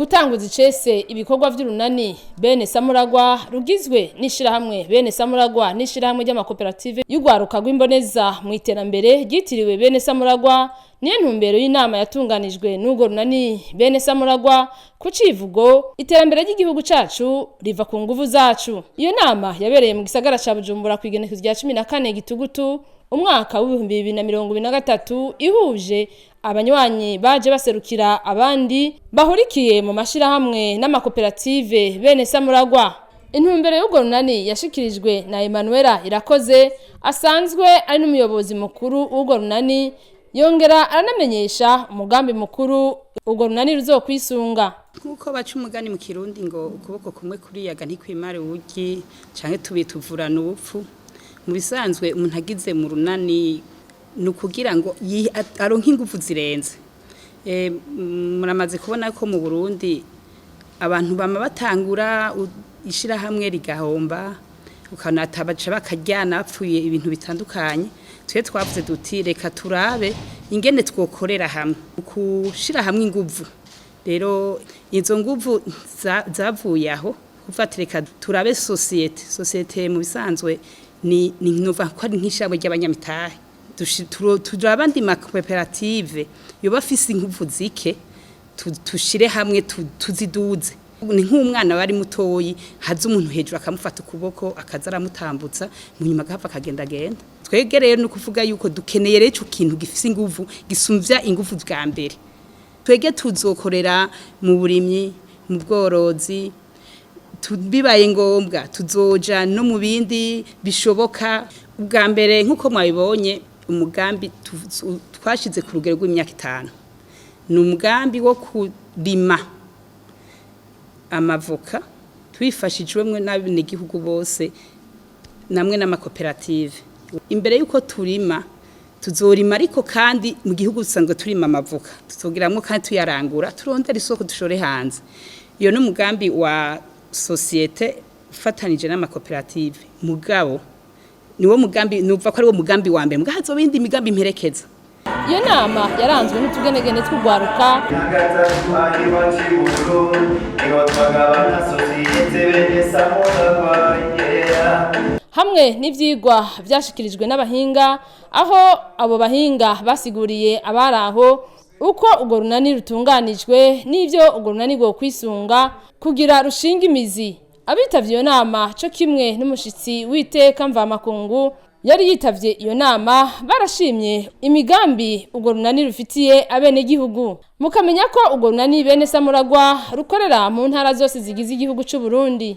Gutanguza icese ibikorwa vy'urunani Bene Samuragwa, rugizwe n'ishirahamwe Bene Samuragwa n'ishirahamwe ry'amakoperative y'urwaruka rw'imboneza mu iterambere ryitiriwe Bene Samuragwa, niyo ntumbero y'inama yatunganijwe n'urwo runani Bene Samuragwa ku civugo "Iterambere ry'igihugu cacu riva ku nguvu zacu". Iyo nama yabereye mu gisagara ca Bujumbura kw'igenekerezo rya 14 Gitugutu umwaka w'2023, ihuje abanywanyi baje baserukira abandi bahurikiye mu mashirahamwe n'amakoperative Bene Samuragwa. Intumbero y'urwo runani yashikirijwe na Emanuela Irakoze, asanzwe ari n'umuyobozi mukuru w'urwo runani, yongera aranamenyesha umugambi mukuru urwo runani ruzokwisunga. Nk'uko baca umugani mu Kirundi ngo ukuboko kumwe kuriyaga ntikwimare uwugi, canke tubiri tuvurana ubupfu. Mu bisanzwe umuntu agize mu runani ni ukugira ngo aronke ingufu zirenze. Muramaze kubona ko mu Burundi abantu bama batangura ishirahamwe rigahomba, ukanata baca bakaryana, bapfuye ibintu bitandukanye. Twe twavuze duti reka turabe ingene twokorera hamwe, kushira hamwe inguvu. Rero izo nguvu zavuye aho kuva reka turabe société. Mu bisanzwe ni nova ko ari nk'ishyirahamwe ry'abanyamitahe. Turaba andi makoperative yoba afise inguvu zike, tushire hamwe tuziduze. Ni nk'umwana bari mutoyi, haza umuntu hejuru akamufata ukuboko, akaza aramutambutsa, mu nyuma agahava akagenda agenda. Twebwe rero ni ukuvuga yuko dukeneye rero ico kintu gifise inguvu gisumvya inguvu bwa mbere. Twebwe tuzokorera mu burimyi, mu bworozi, bibaye ngombwa tuzoja no mu bindi bishoboka. Ubwa mbere, nk'uko mwabibonye, umugambi twashize ku rugero rw'imyaka 5 ni umugambi wo kurima amavoka twifashijwemwe n'abenegihugu bose namwe n'amakoperative. Imbere y'uko turima, tuzorima, ariko kandi mu gihugu dusanzwe turima amavoka, tuzogiramwo kandi tuyarangura, turondera isoko, dushore hanze. Iyo ni umugambi wa société ufatanije n'amakoperative. Mugabo niwo mugambi nuva ko ari wo mugambi wa mbere, mugabo hazoba iyindi migambi imperekeza. Iyo nama yaranzwe n'utugenegene tw'urwaruka. Gatatu iwacu i Burundi niho twagabana société Bene Samuragwa, yeah. Hamwe n'ivyigwa vyashikirijwe n'abahinga, aho abo bahinga basiguriye abari aho uko urwo runani rutunganijwe n'ivyo urwo runani rwo kwisunga kugira rushinga imizi. Abitavye iyo nama co kimwe n'umushitsi w'iteka mvamakungu yari yitavye iyo nama barashimye imigambi urwo runani rufitiye abenegihugu. Mukamenya ko urwo runani Bene Samuragwa rukorera mu ntara zose zigize igihugu c'u Burundi.